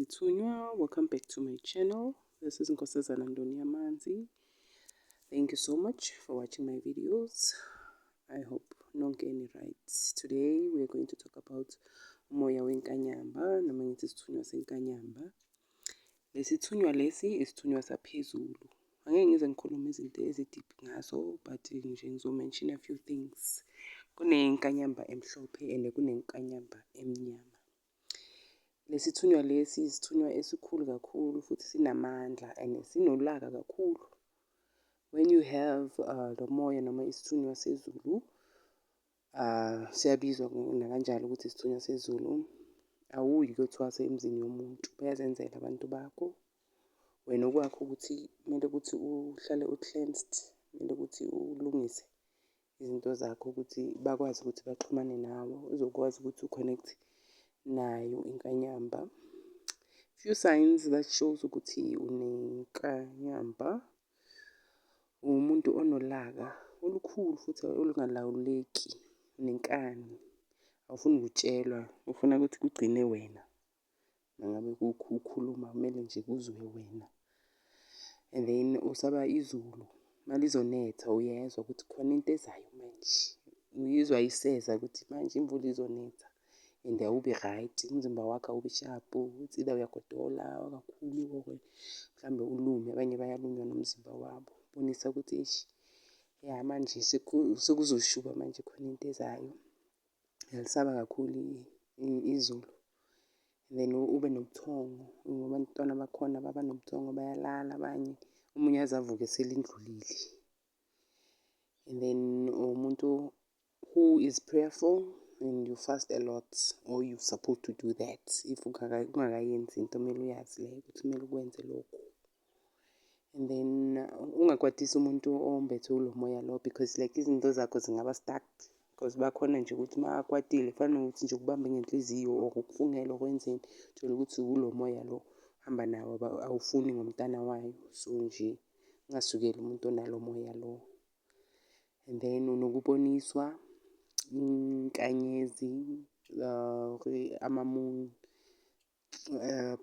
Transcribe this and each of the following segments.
Zithunywa. Welcome back to my channel. This is Nkosazana Ndoni. Thank you so much for watching my videos. I hope nonke ni right. Today we are going to talk about umoya wenkanyamba, noma ngithi isithunywa senkanyamba. Lesithunywa lesi isithunywa saphezulu. Angeke ngize ngikhulume izinto ezi-deep ngaso, but nje ngizo-mention a few things. Kunenkanyamba emhlophe and kunenkanyamba emnyama. Lesithunywa lesi isithunywa esikhulu kakhulu futhi sinamandla and sinolaka kakhulu. When you have lo moya noma isithunywa sezulu, siyabizwa nakanjalo ukuthi isithunywa sezulu, awuyi kuyothwasa emzini yomuntu, bayazenzela abantu bakho. Wena okwakho ukuthi kumele ukuthi uhlale u-cleansed, kumele ukuthi ulungise izinto zakho ukuthi bakwazi ukuthi baxhumane nawe, uzokwazi ukuthi u-connect nayo inkanyamba. Few signs that shows ukuthi unenkanyamba: umuntu onolaka olukhulu futhi olungalawuleki, nenkani, awufuni kutshelwa, ufuna ukuthi kugcine wena. Mangabe ukhuluma kumele nje kuzwe wena. And then usaba izulu, malizonetha uyezwa ukuthi khona into ezayo manje, uyizwa iseza ukuthi manje imvula izonetha and awubi right, umzimba wakho awubi sharp, it's either uyagodola kakhulu or mhlambe ulume, abanye bayalunywa nomzimba wabo. Bonisa ukuthi eish, ya, manje sekuzoshuba manje, khona into ezayo. Uyalisaba kakhulu izulu. Then ube nobuthongo, abantwana bakhona baba nobuthongo, bayalala abanye, omunye aze avuke selindlulile. And then umuntu who is prayerful and you fast a lot, or you supposed to do that. If ungakayenzi into kumele uyazi leyo ukuthi kumele ukwenze lokho. And then ungakwatisi umuntu ombethe ulo moya lo, because like izinto zakho zingaba stuck, because bakhona nje ukuthi uma akwatile kufana nokuthi nje ukubambe ngenhliziyo or ukufungela or wenzeni, uthole ukuthi ulo moya lo hamba nawo, awufuni ngomntana wayo. So nje ungasukeli umuntu onalo moya lo. And then unokuboniswa inkanyezi, ama-moon,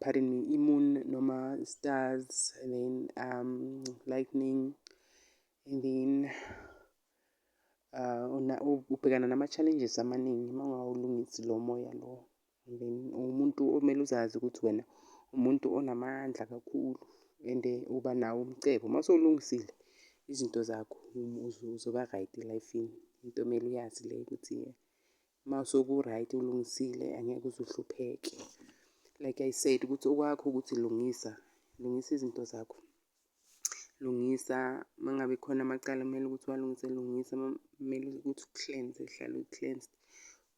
pardon me, i-moon noma stars, and then lightning, and then ubhekana nama-challenges amaningi uma ungawulungisi lo moya lo. And then umuntu okumele uzazi ukuthi wena umuntu onamandla kakhulu and uba nawo umcebo. Uma sewulungisile izinto zakho, uzoba right e-life-ini. Into omele uyazi leyo ukuthi uma seku-right ulungisile, angeke uze uhlupheke. Like I said ukuthi okwakho ukuthi lungisa, lungisa izinto zakho. Lungisa uma ngabe khona amacala kumele ukuthi uwalungise, lungisa. Kumele ukuthi u-cleanse, hlale u-cleansed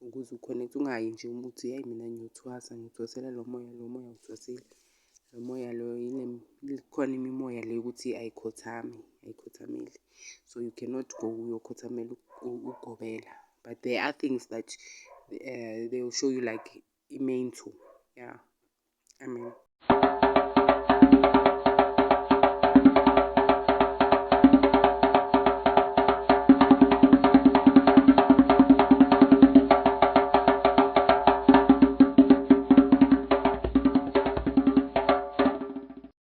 ukuze u-connect-e. Ungayi nje ukuthi hhayi, mina ngiyothwasa, ngithwasela lo moya, lo moya awuthwaseli. Lo moya lo, khona imimoya le yokuthi ayikhothami, ayikhothameli. So you cannot go uyokhothamela ugobela. But there are things that they will show you, like i-mentor, yeah, amen.